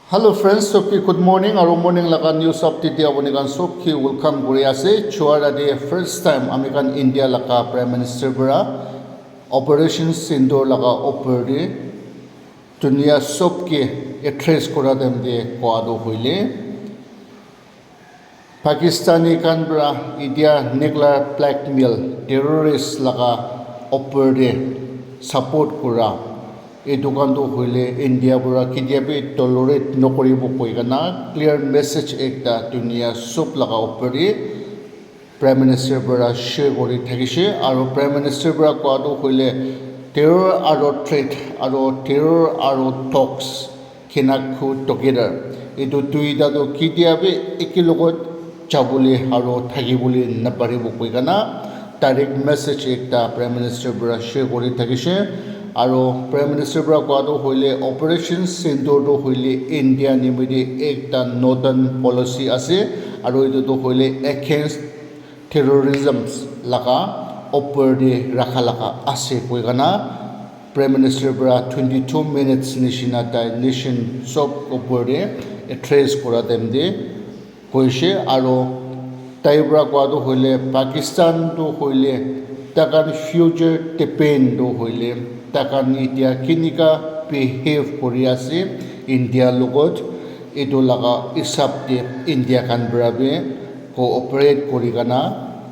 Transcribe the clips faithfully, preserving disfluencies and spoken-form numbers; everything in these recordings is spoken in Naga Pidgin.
Hello friends, sob ki good morning aru morning laga news update te apni khan sob ki welcome kuri ase. Chua rati first time ami khan India laga Prime Minister para Operation Sindoor laga opor te dunia sob ke address kura time te koa tu hoile Pakistani khan para itia nuclear blackmail terrorist laga opor te support kura etu khan tu hoile India para ketia bi tolerate nokuribo koi kena clear message ekta dunia sob laga opor te Prime Minister para share kuri thakishe aru Prime Minister para koa tu hoile terror aru threat aru terror aru talks cannot go together. Etu duita tu ketia bi eke logot jabole aru thakibole naparibo koi kena direct message ekta Prime Minister para share kuri thakishe. Aru Prime Minister para koa tu hoile Operation Sindoor tu hoile India nimite ekta northern policy ase. Aru etu tu hoile against terrorism laga opor te rakha laga ase koi kena Prime Minister para twenty two minutes nishina tai nation sob opor te address kura time te koishe aru tai para koa tu hoile Pakistan tu hoile takhan future depend tu hoile takhan itia kinika behave kuri ase India logot etu laga hisab te India khan para bi cooperate kuri kena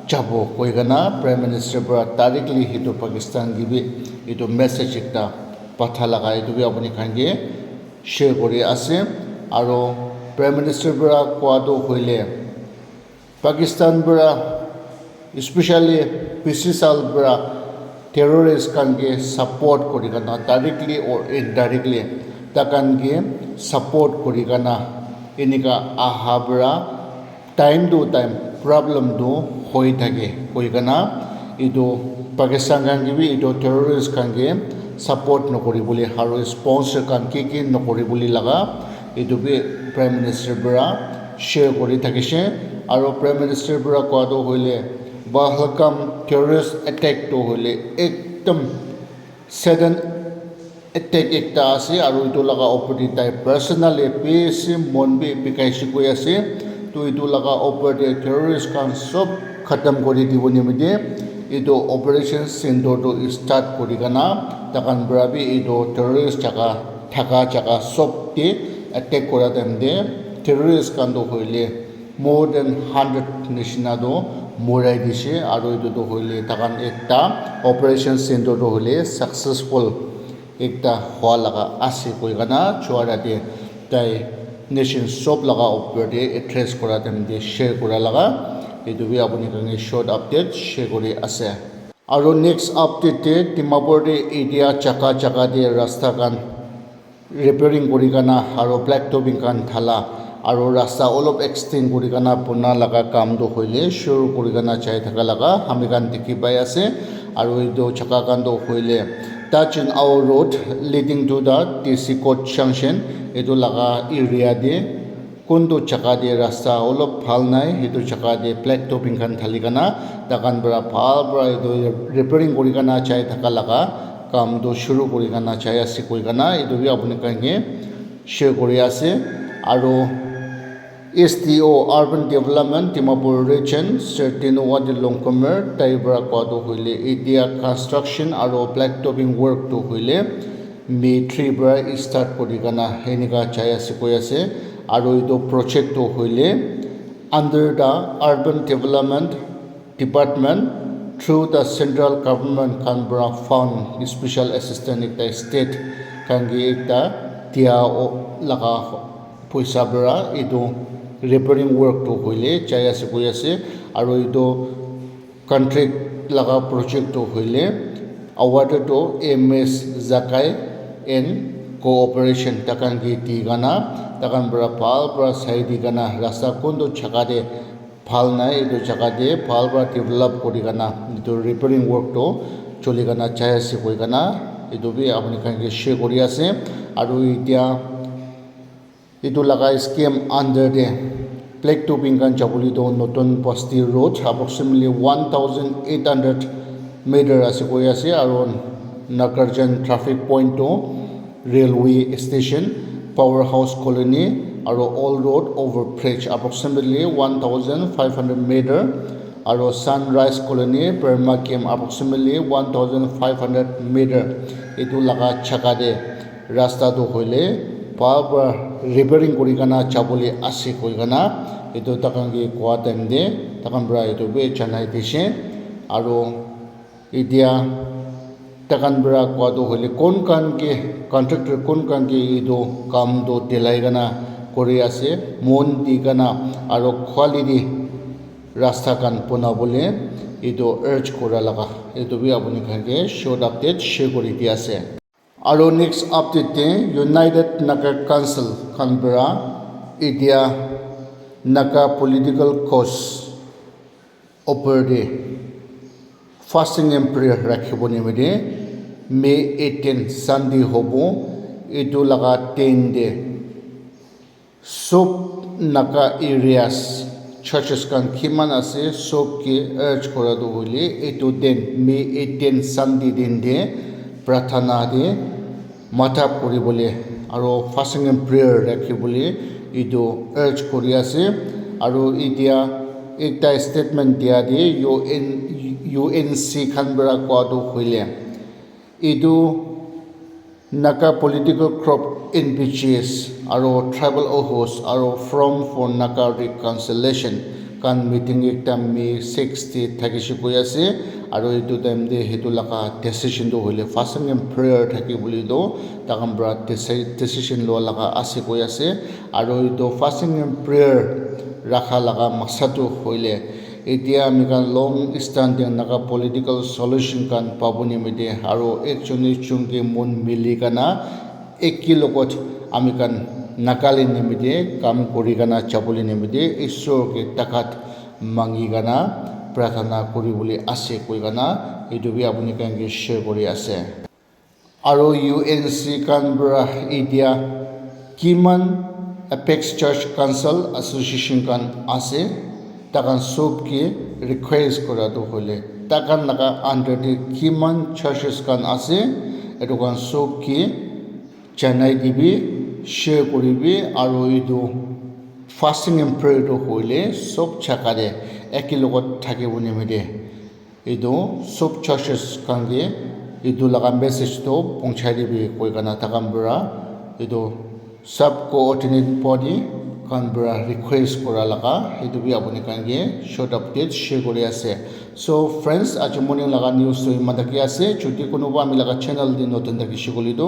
jabo koi kena Prime Minister para directly hitu Pakistan ke bi etu message ekta patha laga etu bi apni khan ke share kuri ase aru Prime Minister para koa tu hoile Pakistan para especially P C sal para terrorist khan ke support kuri kena directly or indirectly takhan ke support kuri kena enika aha para time to time problem tu hoi thake koi kena etu Pakistan khan ke bi etu terrorist khan ke support nokuri bole aru sponsor khan ke ke nokuri bole laga etu bi Prime Minister para share kuri thakishe aru Prime Minister para koa tu hoile Pahalgam terrorist attack tu hoile ekdam sudden attack ekta ase aru etu laga opor te tai personally bishi mon bi bikai se koi ase to etu laga opor te terrorist khan sob khatam kuri dibo nimite etu Operation Sindoor tu start kuri kena takhan para bi etu terrorist jaga thaka jaga sob te attack kura time te terrorist khan tu hoile more than hundred nishina tu morai dishe aru etu tu hoile takhan ekta Operation Sindoor tu hoile successful ekta hua laga ase koi kena chua rati tai nation sob laga opor te address kura time te share kura laga etu bi apni khan ke short update share kuri ase. Aru next update te Dimapur te itia jaga jaga te rasta khan repairing kuri kena aru black topping khan thala aru rasta olop extend kuri kena buna laga kam tu hoile shuru kuri kena jai thaka laga ami khan dikhi pai ase aru etu jaga khan tu hoile Touch and Our Road leading to the D C Court Junction etu laga area te kuntu jaga te rasta olop bhal nai etu jaga te black topping khan thali kena takhan para bhal para etu repairing kuri kena jai thaka laga kam tu shuru kuri kena jai ase koi kena etu bi apni khan ke share kuri ase aru S D O Urban Development Dimapur Region Sir Tinowati Longkumer tai para koa tu hoile itia construction aru black topping work tu hoile May three para start kuri kena enika jai ase koi ase aru etu project tu hoile under the Urban Development Department through the central government khan para fund special assistance ekta state khan ke ekta dia laga poisa para etu repairing work tu hoile jai ase koi ase aru etu contract laga project tu hoile awarded to M S Zakai and Cooperation takhan ke di kena takhan para bhal para sai di kena rasta kuntu jaga te bhal nai etu jaga te bhal para develop kuri kena etu repairing work tu choli kena jai ase koi kena etu bi apni khan ke share kuri ase aru itia etu laga scheme under te black topping khan jabole tu Notun Basti Road approximately one thousand eight hundred meter ase koi ase aru Nagarjan traffic point tu railway station Powerhouse Colony aro Old Road Overbridge, approximately one thousand five hundred meter, aro Sunrise Colony, Burma Camp, approximately one thousand five hundred meter. Etu laga jaga te rasta tu hoile bhal para repairing kuri kena jabole ase koi kena etu takhan ke koa time te takhan para etu bi janai dishe. Aro Etia takhan para koa tu hoile kon khan ke contractor kon khan ke etu kam tu delai kena kuri ase, mon di kena aro quality rasta khan bona bole etu urge kura laga etu bi apuni khan ke short update share kuri di ase. Aro next update te United Naga Council khan para etia Naga political cause opor te fasting and prayer rakhibo nimite May eighteen Sunday hobo. Etu laga ten te sob Naga areas churches khan kiman ase sob ke urge kura tu hoile etu ten May eighteen Sunday din te prathana te matha kuri bole aro fasting and prayer rakhi bole etu urge kuri ase. Aro etia ekta statement dia te U N, U N C khan para koa tu hoile etu Naga political group N P G S aro tribal ohos aro Forum for Naga Reconciliation khan meeting ekta May six te thakishe koi ase. Aro etu time te hetu laga decision tu hoile fasting and prayer thaki bole tu takhan para deci- decision lua laga ase koi ase. Aro etu fasting and prayer rakha laga maksad tu hoile etia ami khan long standing Naga political solution khan pabo nimite aro ekjon ekjon ke mon mili kena eki logot ami khan Nagaland nimite kam kuri kena jabole nimite Isor ke takat mangi kena prathana kuri bole ase koi kena etu bi apuni khan ke share kuri ase. Aro U N C khan para etia kiman Apex Church Council Association khan ase, takhan sob ke request kura tu hoile takhan laga under te kiman churches khan ase, etu khan sob ke janai dibi, share kuribi, aro etu fasting and prayer tu hoile sob jaga te eki logot thakibo nimite etu sob churches khan ke etu laga message tu pohonchai dibi koi kena takhan para etu sub coordinate body khan para request kura laga etu bi apuni khan ke short update share kuri ase. So friends, aji morning laga news tu iman thaki ase. Jodi kunuba ami laga channel te notun thakishe koile tu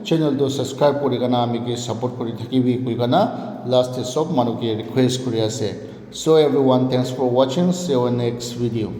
channel tu subscribe kuri kena ami ke support kuri thakibi koi kena last te sob manu ke request kuri ase. So everyone, thanks for watching. See you in next video.